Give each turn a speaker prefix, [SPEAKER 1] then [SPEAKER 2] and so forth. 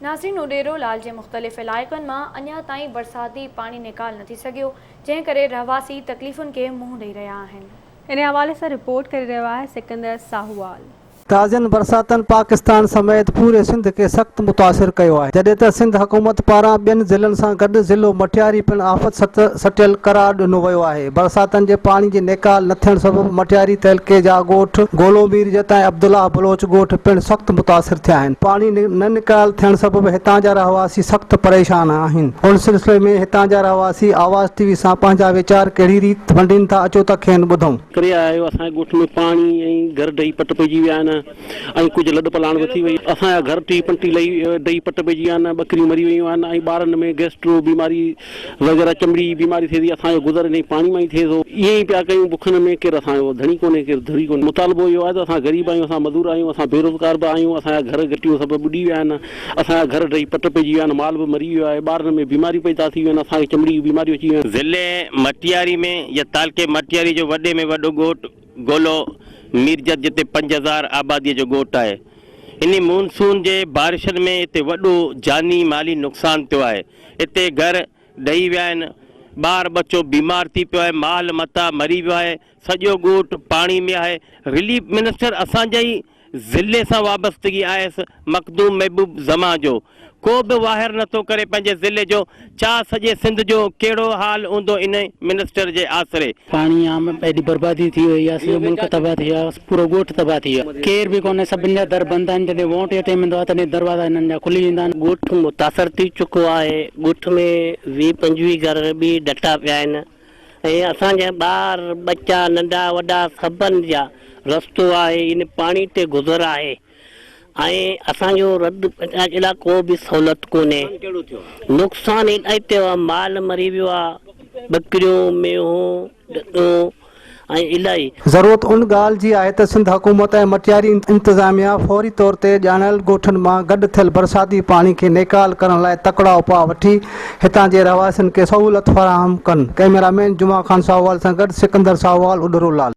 [SPEAKER 1] ناظرين اڏيرو لال جي مختلف علائقن مان اڃا تائين برساتي پاڻي نيڪال نه ٿي سگهيو جنهن ڪري رهواسي تڪليفن کي منهن ڏئي رهيا آهن.
[SPEAKER 2] ان حوالي سان رپورٽ ڪري رهيو آهي سڪندر ساهووال.
[SPEAKER 3] تازين برساتن پاڪستان سميت پوري سنڌ کي سخت متاثر ڪيو آهي، جڏهن ته سنڌ حڪومت پاران ٻين ضلعن سان گڏ ضلعو مٽياري پڻ آفت سٽيل قرار ڏنو ويو آهي، برساتن جي پاڻي جي نيڪال نه ٿيڻ سبب مٽياري تعلقي جا ڳوٺ گولو مير جت ۽ عبدالله بلوچ ڳوٺ پڻ سخت متاثر ٿيا آهن، پاڻي نه نيڪال ٿيڻ سبب هتان جا رهواسي سخت پريشان آهن، ان سلسلي ۾ هتان جا رهواسي آواز ٽي وي سان پنهنجا ويچار ڪهڙي ريت ونڊين ٿا اچو ته کين ٻڌون.
[SPEAKER 4] ڪري آيا آهيو اسان جي ڳوٺ ۾ پاڻي ۽ گهر ڊهي پٽ پئجي ويا آهن ۽ ڪجهه لڏ پلاڻ به ٿي وئي اسان جا گهر ٽي پنٽي لهي ڊهي پٽ پئجي ويا آهن ٻڪريون مري ويون آهن ۽ ٻارن ۾ گيسٽرو بيماري وغيره چمڙي جي بيماري ٿئي ٿي اسان جو گذر انهي پاڻي مان ئي ٿئي ٿو ائين ئي پيا ڪيون بکن ۾ ڪير اسان جو ڌڻي ڪونهي ڪير ڌري ڪونهي مطالبو اهو آهي ته اسان غريب آهيون اسان مزور آهيون اسان بيروزگار به آهيون اسان جا گهر گهٽيون سڀ ٻڏي ويا آهن اسان جا گهر ڊهي پٽ پئجي ويا آهن، مال به مري ويو آهي، ٻارن ۾ بيماريون پيدا ٿي ويون آهن، اسان کي چمڙي جون بيماريون اچي ويون آهن.
[SPEAKER 5] ضلعي مٽياري ۾ يا تعلقي مٽياري جو وڏي ۾ وڏو ڳوٺ گولو ميرجت جتي 5000 آبادي جو ڳوٺ آهي. انهي مون سون جي بارشن ۾ هتي وڏو جاني مالي نقصان ٿيو آهي. هتي گهر ڊهي ويا آهن، ٻار ٻچو بيمار ٿي پيو آهي، مال متاع مري ويو آهي، سڄو ڳوٺ پاڻي ۾ آهي. رليف منسٽر اسان جا ئي ضلعي سان وابستگي آهيس مخدوم محبوب زمان جو ڪو به واهر نٿو ڪري پنهنجي ضلعي جو ڇا سڄي سنڌ جو ڪهڙو حال هوندو انهي منسٽر جي آسري.
[SPEAKER 6] پاڻي عام ايڏي بربادي ٿي وئي آ سڄو ملڪ تباهه ٿي ويو آ پورو ڳوٺ تباهه ٿي ويو آ ڪير به ڪونهي سڀن جا در بند آهن جڏهن ووٽ جو ٽيم ايندو آ تڏهن دروازا هنن جا کلي ويندا آهن.
[SPEAKER 7] ڳوٺ متاثر ٿي چڪو آهي ڳوٺ ۾ 20 25 گهر به ڊٺا پيا آهن ۽ اسان جا ٻار ٻچا ننڍا وڏا سڀن جا رستو آهي ان پاڻي تي گذر آهي ۽ اسان جو رد پچاء لاء ڪو به سهولت ڪونهي نقصان الاهي ٿيو آهي مال مري ويو آهي ٻڪريون مينهون ڍڳون ۽ الاهي.
[SPEAKER 3] ضرورت ان ڳالهه جي آهي ته سنڌ حڪومت ۽ مٽياري انتظاميا فوري طور تي ڄاڻايل ڳوٺن مان گڏ ٿيل برساتي پاڻي کي نيڪال ڪرڻ لاء تڪڙا اپاء وٺي هتان جي رهواسين کي سهولت فراهم ڪن. ڪئميرا مين جمعه خان ساهووال سان گڏ سڪندر ساهووال اڏرو لال.